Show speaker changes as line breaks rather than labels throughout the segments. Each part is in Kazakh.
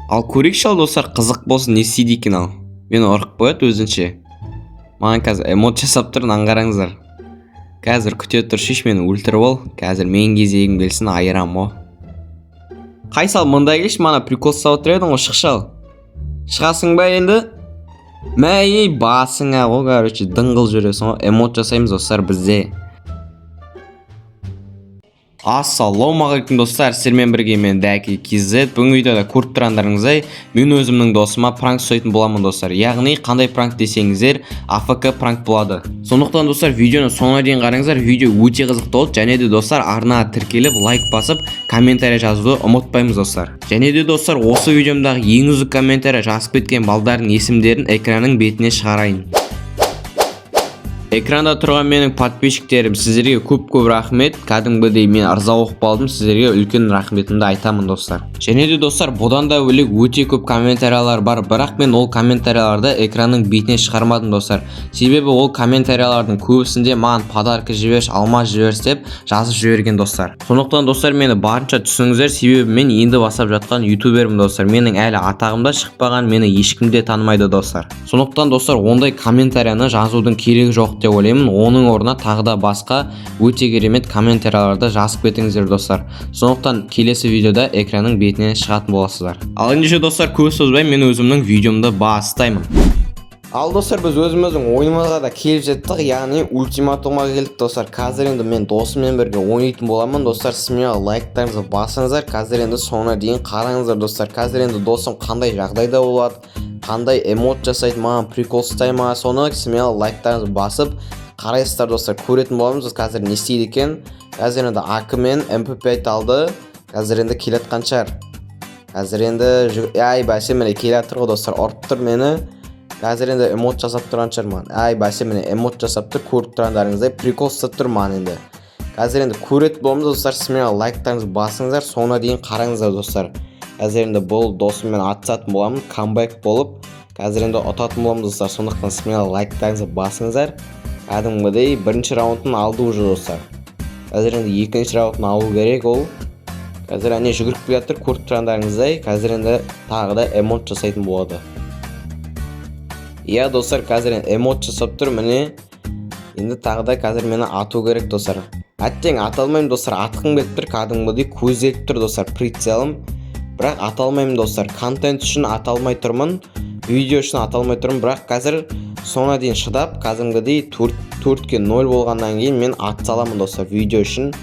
Ал көрейікші. Ал, достар, қызық болсын, не істейді екен? Ал мені ұрып қояды өзінше. Маған қазір эмот жасап тұр, мынаны қараңыздар. Қазір күте тұршы, мені өлтіріп ал. Қазір менің кезегім келсін, айырам ғой. Қайсы? Ал мында келші, мана прикол ұстап отыр едің ғой, шықшы. Ал шығасың ба енді? Мә, ей, басыңа ғой, короче, дыңғыл жүресің ғой. Эмот жасаймыз, достар, бізде. Ассалаумағалейкум, достар! Сіздермен бірге мен, Дәки KZ. Бүгінгі видеода көріп тұрғандарыңыздай, мен өзімнің досыма пранк жасайтын боламын, достар. Яғни қандай пранк десеңіздер, АФК пранк болады. Сондықтан, достар, видеоны соңына дейін қараңыздар, видео өте қызықты болды. Және де, достар, арнаға тіркеліп, лайк басып, комментарий жазуды ұмытпаймыз, достар. Және де, достар, осы видеомдағы ең үздік комментарий жазып кеткен балдардың есімдерін экранның бетіне шығарайын. Экранда тұрған менің подписчиктерім, сіздерге көп-көп рахмет. Кәдімгідей мен ырза болып қалдым, сіздерге үлкен рахметімді айтамын, достар. Және де, достар, бұдан да бөлек өте көп комментариялар бар, бірақ мен ол комментарияларды экранның бетіне шығармадым, достар. Себебі ол комментариялардың көбісінде маған подарка жіберші, алмаз жіберші деп жазып жіберген, достар. Сондықтан, достар, мені барынша түсініңіздер, себебі мен енді бастап жатқан ютубермін, достар. Менің әлі атағым да шықпаған, мені ешкім де танымайды, достар. Сондықтан, достар, ондай комментарияны жазудың керегі жоқ деп ойлаймын. Оның орнына тағы да басқа өте керемет комментарияларды жазып кетіңіздер, достар. Сондықтан келесі видеода экранның бетіне шығатын боласыздар. Ал ендеше, достар, көп созбай, мен өзімнің видеомды бастаймын. Ал, достар, біз өзіміздің ойынымызға да келіп жеттік, яғни ультиматумға келдік, достар. Қазір енді мен досыммен бірге ойнайтын боламын, достар. Смело лайктарыңызды басыңыздар, қазір енді соңына дейін қараңыздар, достар. Қазір енді досым қандай жағдайда болады, қандай эмот жасайды, маған прикол ұстай ма, соны смело лайктарыңызды басып қарайсыздар, достар. Көретін боламыз біз қазір не істейді екен. Қазір енді АК мен МП5 алды, қазір енді келе жатқан шығар. Қазір енді ай, бәсе, міне, келе жатыр ғой, достар, ұрып тұр мені. Қазір енді эмот жасап тұрған шығар маған. Ай, бәсе, міне, эмот жасап тұр, көріп тұрғандарыңыздай, прикол ұстап тұр маған. Енді қазір енді көретін боламыз, достар. Смело лайктарыңызды басыңыздар, соңына дейін қараңыздар, достар. Қазір енді бұл досыммен атысатын боламын, камбэк болып, қазір енді ұтатын боламыз, достар. Сондықтан смело лайктарыңызды басыңыздар. Кәдімгідей бірінші раундын алды уже, достар. Қазір енді екінші раундын алу керек. Ол қазір, әне, жүгіріп келе жатыр, көріп тұрғандарыңыздай. Қазір енді тағы да эмот жасайтын болады. Иә, достар, қазір енді эмот жасап тұр, міне. Енді тағы да қазір мені ату керек, достар. Әттең, ата алмаймын, достар. Атқым келіп тұр, кәдімгідей көзделіп тұр, достар, прицелім, бірақ ата алмаймын, достар. Контент үшін ата алмай тұрмын, видео үшін ата алмай тұрмын. Бірақ қазір соңына дейін шыдап, кәдімгідей 4-ке 0 болғаннан кейін мен ат саламын, достар, видео үшін.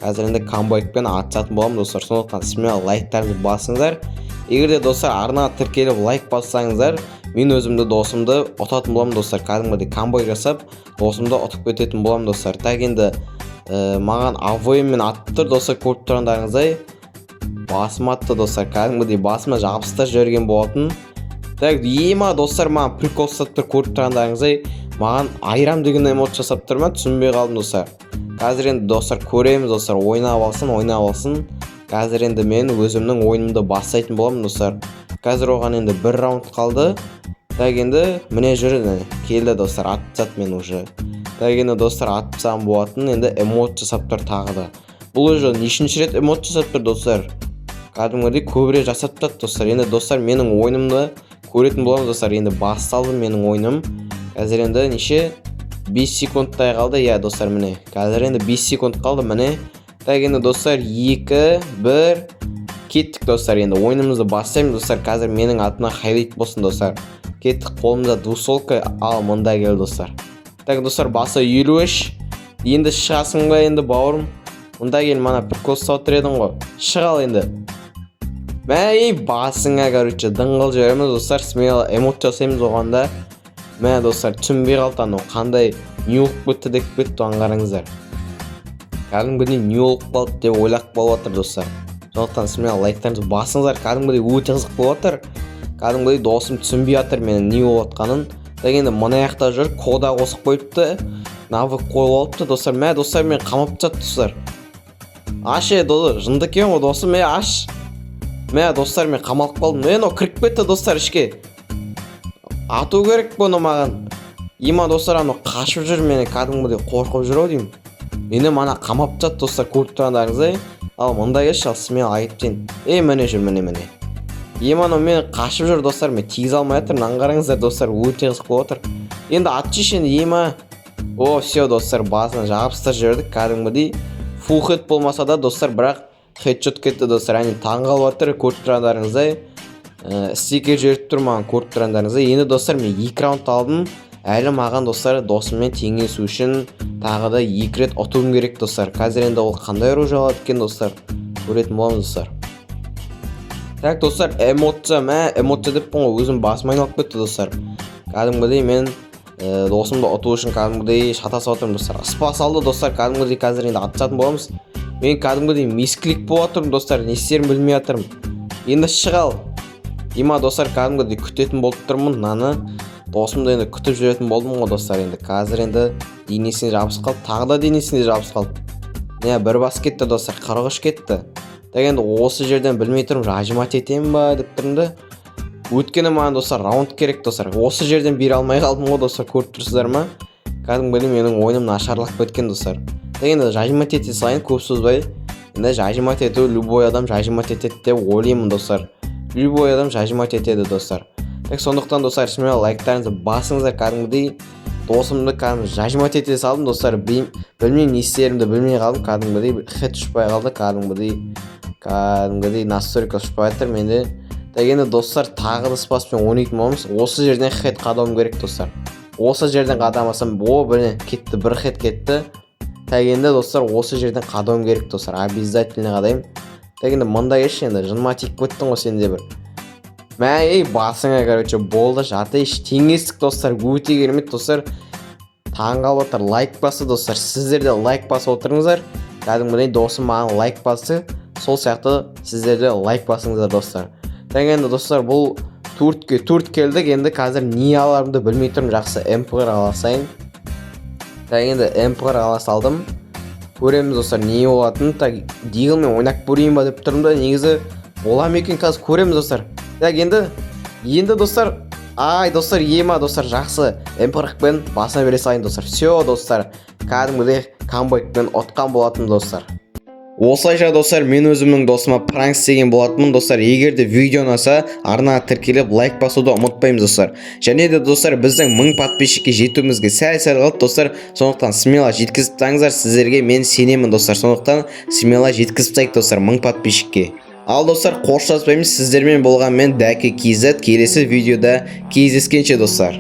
Қазір енді камбэкпен атысатын боламын, достар. Сондықтан смело лайктарыңызды басыңыздар. Егер де, достар, арнаға тіркеліп, лайк бассаңыздар, мен өзімді досымды ұтатын боламын, достар. Кәдімгідей камбэк жасап, досымды ұтып кететін боламын, достар. Так, енді маған АВМ мен атып тұр, достар, көріп тұрғандарыңыздай, басым атты, достар, кәдімгідей басыма жабыстырып жіберген болатын. Так, ема, достар, маған прикол ұстап тұр, көріп тұрғандарыңыздай, маған айрам деген эмот жасап тұр ма, түсінбей қалдым, достар. Қазір енді, достар, көреміз, достар. Ойнап алсын, ойнап алсын. Қазір енді мен өзімнің ойынымды бастайтын боламын, достар. Қазір оған енді бір раунд қалды. Так, енді міне жүр, міне, келді, достар, атып тастады мен уже. Так, енді, достар, атып тастаған болатын. Енді эмот жасап тұр тағы да. Бұл уже нешінші рет эмот жасап тұр, достар? Кәдімгідей көбірек жасап тұрады, достар. Енді, достар, менің ойынымды көретін боламыз, достар. Енді басталды менің ойыным. Қазір енді неше, 5 секундтай қалды. Иә, достар, міне, қазір енді 5 секунд қалды, міне. Так, енді, достар, 2, 1, кеттік, достар. Енді ойынымызды бастаймыз, достар. Қазір менің атымнан хайлайт болсын, достар. Кеттік, қолымызда двусолка. Ал мында кел, достар. Так, достар, басы 53. Енді шығасың ба енді, бауырым? Мында кел, мана прикол ұстап отыр едің ғой, шығ ал енді. Мә, ей, басыңа, короче, дыңғыл жібереміз, достар. Смело эмот жасаймыз оған да. Мә, достар, түсінбей қалды, анау қандай, не болып кетті деп кетті. Оған қараңыздар, кәдімгідей не болып қалды деп ойлап қалып жатыр, достар. Сондықтан смело лайктарыңызды басыңыздар. Кәдімгідей өте қызық болып жатыр. Кәдімгідей досым түсінбей жатыр менің не болып жатқанын. Так, енді мына жақта жүр, кода қосып қойыпты, навык қойып алыпты, достар. Мә, достар, мен қамап тастады, достар. Аш, е, жынды екен ғой досым, е, аш. Мә, достар, мен қамалып қалдым. Е, мынау кіріп кетті, достар, ішке. Ату керек бұны маған. Има, достар, анау қашып жүр, мені кәдімгідей қорқып жүр ау деймін. Мені мана қамап тастады, достар, көріп тұрғандарыңыздай. Ал мында келші, ал, смело айтып тастайын. Ей, міне жүр, міне, міне. Ема, анау мені қашып жүр, достар, мен тигізе алмай жатырмын. Мынаны қараңыздар, достар, өте қызық болып отыр. Енді атып жейші енді, ема. О, все, достар, басына жабыстырып жібердік кәдімгідей. Фул хед болмаса да, достар, бірақ хедшот кетті, достар. Әне, таңғалып жатыр, көріп тұрғандарыңыздай. Стикер жіберіп тұр маған, көріп тұрғандарыңыздай. Енді, достар, мен екі раунд алдым. Әлі маған, достар, досыммен теңесу үшін тағы да екі рет ұтуым керек, достар. Қазір енді ол қандай оружие алады екен, достар, көретін боламыз, достар. Так, достар, эмоция, мә, эмоция деппін ғой, өзім басым айналып кетті, достар. Кәдімгідей мен досымды ұту үшін кәдімгідей шатасып жатырмын, достар. Спас алды, достар, кәдімгідей. Қазір енді атысатын боламыз. Мен кәдімгідей мисклик болып жатырмын, достар, не істерімді білмей жатырмын. Енді шыға ал, има, достар, кәдімгідей күтетін болып тұрмын мынаны. Досымды енді күтіп жүретін болдым ғой, достар. Енді қазір енді денесіне жабысып қалды, тағы да денесіне жабысып қалды. Не, бір бас кетті, достар, 43 кетті. Так, енді осы жерден білмей тұрмын, жажимать етемін ба деп тұрмын да. Өйткені маған, достар, раунд керек, достар. Осы жерден бере алмай қалдым ғой, достар, көріп тұрсыздар ма? Кәдімгідей менің ойыным нашарлап кеткен, достар. Так, енді жажимать ете салайын, көп созбай. Енді жажимать ету, любой адам жажимать етеді деп ойлаймын, достар. Любой адам жажимать етеді, достар. Так, сондықтан, достар, смело лайктарыңызды басыңыздар. Кәдімгідей досымды кәдімгі жажимать ете салдым, достар. Білмеймін, не істерімді білмей қалдым. Кәдімгідей хед ұшпай қалды, кәдімгідей настройка ұшпай жатыр менде. Так, енді, достар, тағы да спаспен ойнайтын боламыз. Осы жерден хед қадауым керек, достар. Осы жерден қадамасам, о, міне, кетті, бір хед кетті. Так, енді, достар, осы жерден қадауым керек, достар, обязательно қадаймын. Так, енді мында келші, енді жыныма тиіп кеттің ғой сен де бір. Мә, ей, басыңа, короче, болды, жатайыншы. Теңестік, достар, өте керемет, достар. Таңғалып отыр, лайк басты, достар. Сіздер де лайк басып отырыңыздар. Кәдімгідей досым маған лайк басты, сол сияқты сіздер де лайк басыңыздар, достар. Так, енді, достар, бұл 4-ке 4 келдік. Енді қазір не аларымды білмей тұрмын. Жақсы, МП ала салайын. Так, енді МП ала салдым. Көреміз, достар, не болатынын. Так, Диглмен ойнап көрейін ба деп тұрмын да, негізі бола ма екен, қазір көреміз, достар. Так, енді, достар, ай, достар, ема, достар, жақсы, М40-пен басына бере салайын, достар. Все, достар, кәдімгідей камбэкпен ұтқан болатынмын, достар. Осылайша, достар, мен өзімнің досыма пранк істеген болатынмын, достар. Егер де видео ұнаса, арнаға тіркеліп, лайк басуды ұмытпаймыз, достар. Және де, достар, біздің 1000 подписчикке жетуімізге сәл сәл қалды, достар. Сондықтан смело жеткізіп тастаңыздар, сіздерге мен сенемін, достар. Сондықтан смело жеткізіп тастайық, достар, 1000 подписчикке. Ал, достар, қоштаспаймыз. Сіздермен болған мен, Дәке KZ. Келесі видеода кездескенше, достар.